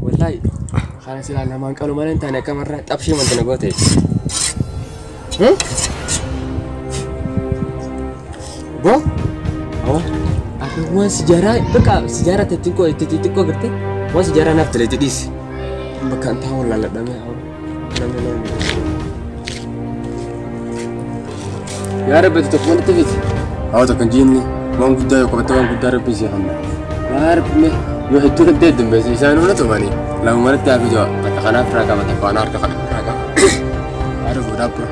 Wallahi kana silaa namaan qalu malee hin taane akkamarraa xabshii wanta na goote. Bo? Oh, aku waan sijaaraa bakka sijaaraa xixiqqoo xixiqqoo garte waan sijaaraa naaf tole jedhiis. Bakka an taa'u laalladhame namni namni. Yaa Rabbi tokko manatti fiti. Haa tokko hin jiinni waan guddaa yoo qabatte waan guddaa Rabbi si hanna. Yaa Rabbi mee yoo hedduu natti heddummeesse isaan hunda tumanii lama manatti haa fidoo takka kanaaf irraa qaba takka waan harka kana irraa qaba. Yaa Rabbi dhaabba.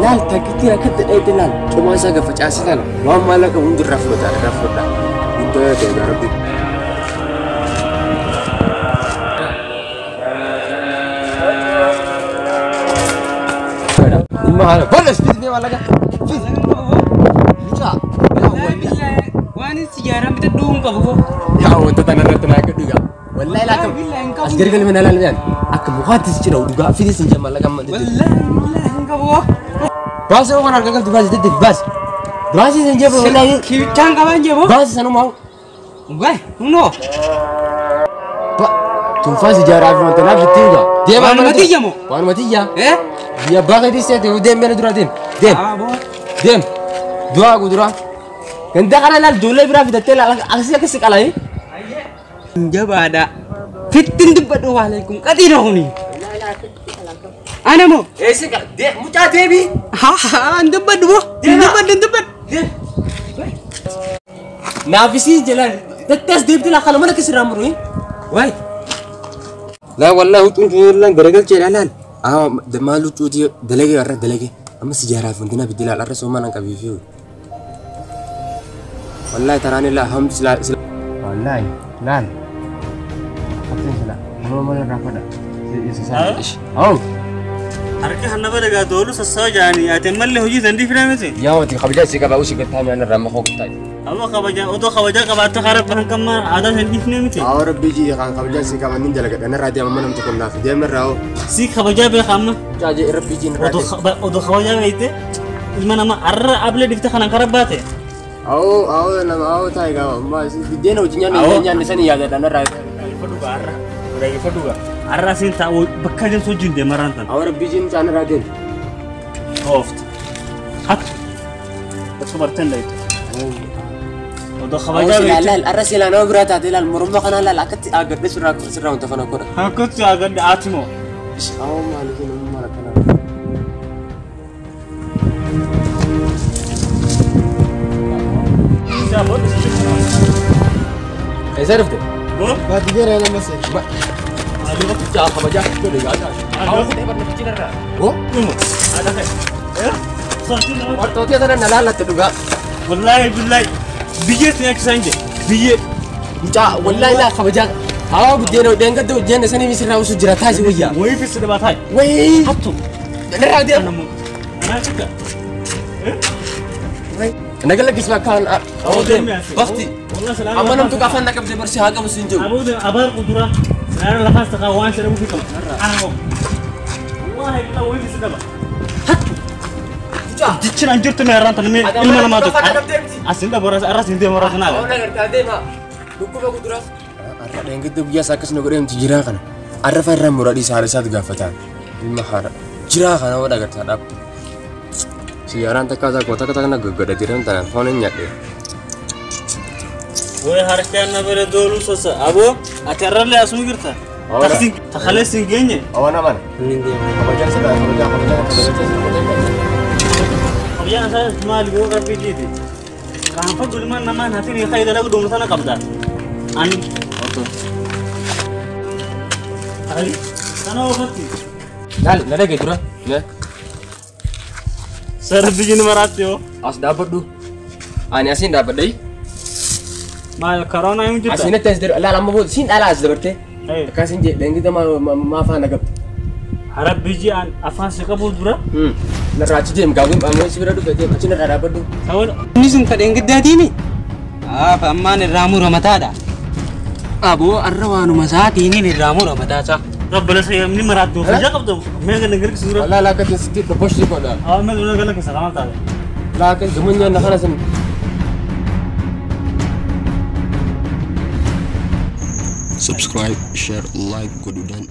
Laal takkittiin akkatti dheedde laal cumaa isaa gad facaasee laal waan maallaqa hundi irraa fudhata irraa fudhadha. Guddaa yoo ta'e yaa Rabbi. Ilma haala bal'as fiti mee maallaqa fiti. Mucaa. Waan sijaaraan bitadhu hin qabu koo. Yaa wanta tana irratti naa akka dhugaa. Wallahi laa kam as gargalme na laalmiyaan akka mukaatti si cira dhugaa fiti sin jee maallaqa amma. Wallahi billahi hin qabu koo. Baasii waan harka qabdu baasii deddeebi baasi. Baasii sin jee wallahi. Kibichaan qabaan jee boo. Baasii sanumaa. Waay hunoo. Tunfaa sijaaraa fi wanta naaf itti dhugaa. Deema. Waanuma tiyya moo? Waanuma tiyya. Eh? Biyya abbaa keetii seete deem meena dura deem. Deem. Deem. Du'aa guduraa. Ganda kana laal ijoollee biraa fidattee laal akkasii akkasii qalanii. Jabaadha. Fittin dubbadhu waalaikum qaxiidha kuni. Ana moo? Eessi qala mucaa deebii. Haa haa hin dubbadhu moo? Hin dubbadhu hin dubbadhu. Naafisii jalaan dattee as deebitee laal kana mana keessa irraa muru. Waay. Laa wallahi huccuun tuun garagalchee laal. Ah maal huccuutii dalagee irra dalagee amma sijaaraa fi wanti na biddi laal arra soomaa nan qabiifii. Wallahi taraan ilaa hamdu sila sila. Wallahi laal. Fakkiin sila nama mana irraa fadha. Isa isaa ishi. Aw. Harka hanna badagaa doolu sassaaba jaanii ati ammallee hojii dandii filamete. Yaa wati kabajaa si qaba usi gattaa mi'aan irraa makoo gattaa. Aboo kabajaa otoo kabajaa qabaatte karaa bahan kammaa aadaa dandii filamete. Aw rabbi ji kan kabajaa si qaba nin dalaga dhan irraa deema mana tokko naaf deema irraa hoo. Si kabajaa beeka amma. Jaajee rabbi ji irraa deema. Otoo kabajaa beekte ilma nama arra ablee dhifte kanan karaa baate. Aw aw nama aw taa'e gaa amma biddeena hojii nyaanne nyaanne sani yaada dhan irraa. Dhaggeeffadhu gaa arra. Dhaggeeffadhu gaa. Arra asiin taa'u bakka deemtu hojiin deema irraan tan. Aw rabbi ji mucaan irraa deema. Ooftu. Hattu. Osoo barteen dhayitu. Odoo kabajaa beekte. Laal arra silaa nama biraa taate laal morma kanaa laal akkatti agadhe sirraa sirraa wanta kana godha. Akkatti agadhe ati moo? Aw maaliif nama maal akkana. Eessa dhufte? Baadiyyaa nama seera. Mucaa kabajaa godhe yaa Go? Wartoota sana na laallatte dhugaa. Wallaahi billahi biyyee si nyaachisaan jee biyyee. Mucaa wallahi laa kabajaa. Haa buddeena dheengadda hojjenne sanii misirraa usu jira taasi wayyaa. Wayii fi si dhabataa. Wayii. Hattu. Narraa deema. Anaa chika. Nagala kisma kan bakti. Amma namtu afaan na qabdee barsi haa qabu siin jiru. Aboo abaar kuduraa. Sinaan lafaas takaa waan shiramu fi qaba. Ana hoo. Wallaahi billahi wayii fi si dhaba. Hattu. Jichin an jirtu meerraan tan ilma namaa tokko. Asin dhaba arras hin deemu arras naa. Ona gartaa deema. Dhukkuba kuduraa. Arra dheengadda guyyaa isaa akkasuma godhee miti jiraa kana. Arra fa irraa muradhii saara isaati gaafataa. Ilma haadha. Jiraa kana wada gartaa dhaab. Siyaaraan takka isaa koo takka takka na gaggadha jiran tanaan foon hin nyaadhe. Way harkaan na bira dooluu sosa. Aboo ati arrallee asuma jirta. Takhalee siin geenye. Awana mana. Kabajaa sila kabajaa kabajaa kabajaa. Kabajaan isaa maali goo rabbii jiiti. Kaanfa gulmaan namaan hatiin khayda lagu dhumu sana qabda. Ani. Ari sana oofatti. Laal na dhagaye dura. Sarbi jin maraatti yoo. As dhaabbadhu. Ani asiin dhaabbadhe. Maal karoona hin jirta. Asiin itti as darbe laal amma booda siin dhala as dabarte. Akkasiin jee dheengadda maa faana qabdi. Harabbi ji afaan si qabu dura. Narraa achi deem gaafii amma si bira dhufe deem achi narraa dhaabbadhu. Inni sun ka dheengaddaatiimi? Haa ammaan irraa mura mataadha. Aboo arra waanuma isaatiin irraa mura mataasaa. Rabbana sayamni maraattu fayyaa qabdu mee gana gargis dura. Walaa laakkatiin sitti dhoboshii godha. Haa mee dura gala keessa kamal taate. Laakin gamunyaan na kana sin. Subscribe, share, like godhuudhaan.